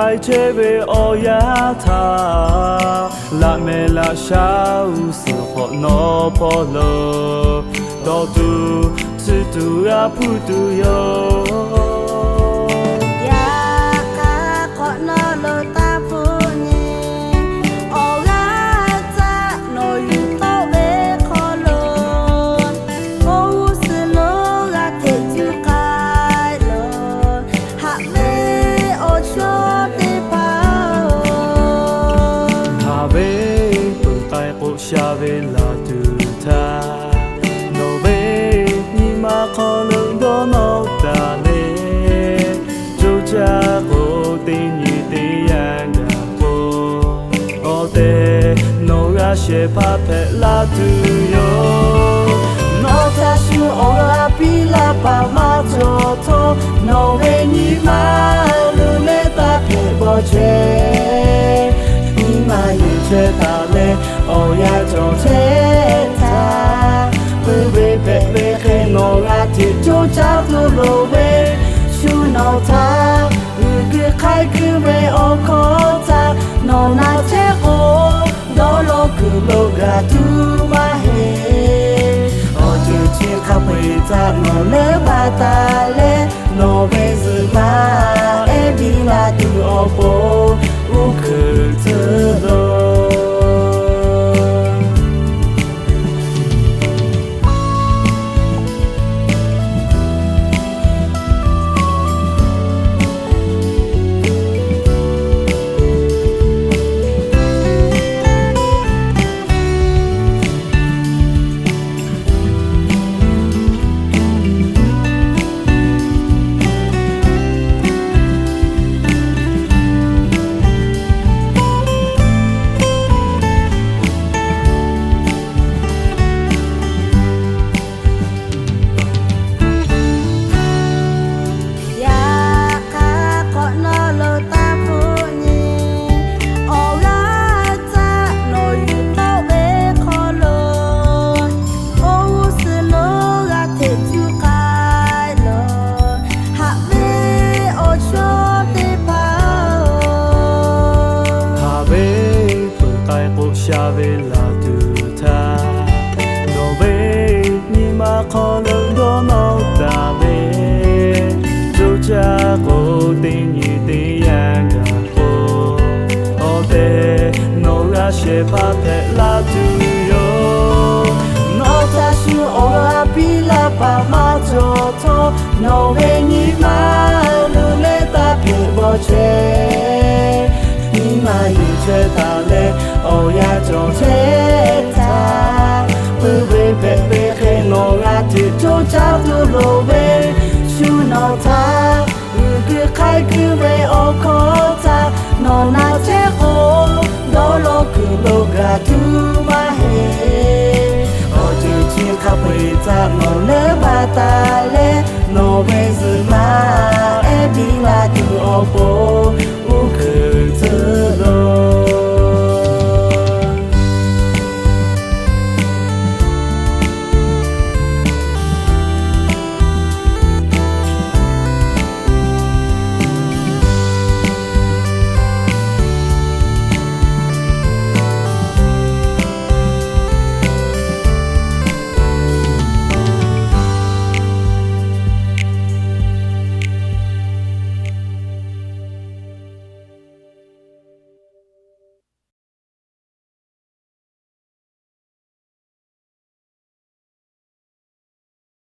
K'ai chehˇ ve awˬ yaˇ htaꞈ laꞈ mehˍ laꞈ sha g'uˇ suhˍ hk'awꞈ nawˉ hpawˇ lo dawˇ tuˬ tsuhˇ tuˬ g'a hpuˇ tuˬ yoˬ. Yaꞈ hk'aˇ hk'awꞈ nawˉ lo taˇ hpfuhˆ nyi, awˬ g'aˇ caˆ nawˬ yuˬ tawˆ ve hk'aw lo, oˇ g'uˇ suhˍ lo g'a hteꞈ cuˇ k'ai loˬ. Haꞈ ve awˬ chawˇ teˇ hpaˍ-oˬ, haꞈ ve peuˬ k'ai k'o sha ve laˬ tuˬ htaˇ, nawˬ ve nyi ma hk'aw lo dawˇ nawˉ taˍ le. Coˇ caˇ k'o teˇ nyi teˇ yanˇ gaˬ k'o, awˬ tehˬ nawˬ g'a shehˍ hpaˇ hpehꞈ la tuˬ yoˬ. Nawˬ htaꞈ shu awˬ g'aˇ piˇ laˇ paˍ maˇ cawˬ htawˇ, nawˬ ve nyi ma luˬ leh taˇ hpehꞈ bawˬ chehˇ. Nyi ma yuˬ chehˇ taˍ leh awˬ yanˇ cawˬ chehˇ htaˇ, puiˉ ve hpehꞈ ve hk'e nawˬ g'a hteꞈ coˇ caˇ tuˬ loˍ ve, shu nawˬ htaꞈ g'uiˬ gui hk'aiˉ kuiˉ ve awˬ hkawˇ htaꞈ nawˬ na chehˇ k'o, dawˇ law kuiˬ lo gaˬ tuˬ maˇ heˆ. Awˬ ceuˬ chi hk'a peu-eˬ htaꞈ nawˬ leuˉ baˬ taˍ leh, nawˬ ve zuhꞈ ma ehˉ biˇ la tuˬ awˬ pon uˉ hkuiꞈ tcuhˉ loˬ. Yaꞈ hk'aˇ hk'awꞈ nawˉ lo taˇ hpfuhˆ nyi, awˬ g'aˇ caˆ nawˬ yuˬ tawˆ ve hk'aw lo, oˇ g'uˇ suhˍ lo g'a hteꞈ cuˇ k'ai loˬ. Haꞈ ve awˬ chawˇ teˇ hpaˍ-oˬ, haꞈ ve peuˬ k'ai k'o sha ve laˬ tuˬ htaˇ, nawˬ ve nyi ma hk'aw lo dawˇ nawˉ taˍ ve, coˇ caˇ k'o teˇ nyi teˇ yanˇ gaˬ k'o, awˬ tehˬ nawˬ g'a shehˍ hpaˇ hpehꞈ la tuˬ yoˬ. Nawˬ htaꞈ shu awˬ g'aˇ piˇ laˇ paˍ maˇ cawˬ htawˇ, nawˬ ve nyi ma luˬ leh taˇ hpehꞈ bawˬ chehˇ. Nyi ma yuˬ chehˇ taˍ leh awˬ yanˇ cawˬ chehˇ htaˇ, puiˉ ve hpehꞈ ve hk'e nawˬ g'a hteꞈ coˇ caˇ tuˬ loˍ ve, shu nawˬ htaꞈ g'uiˬ gui hk'aiˉ kuiˉ ve awˬ hkawˇ htaꞈ nawˬ na chehˇ k'o, dawˇ law kuiˬ lo gaˬ tuˬ maˇ heˆ. Awˬ ceuˬ chi hk'a peu-eˬ htaꞈ nawˬ leuˉ baˬ taˍ leh, nawˬ ve zuhꞈ ma ehˉ biˇ la tuˬ awˬ pon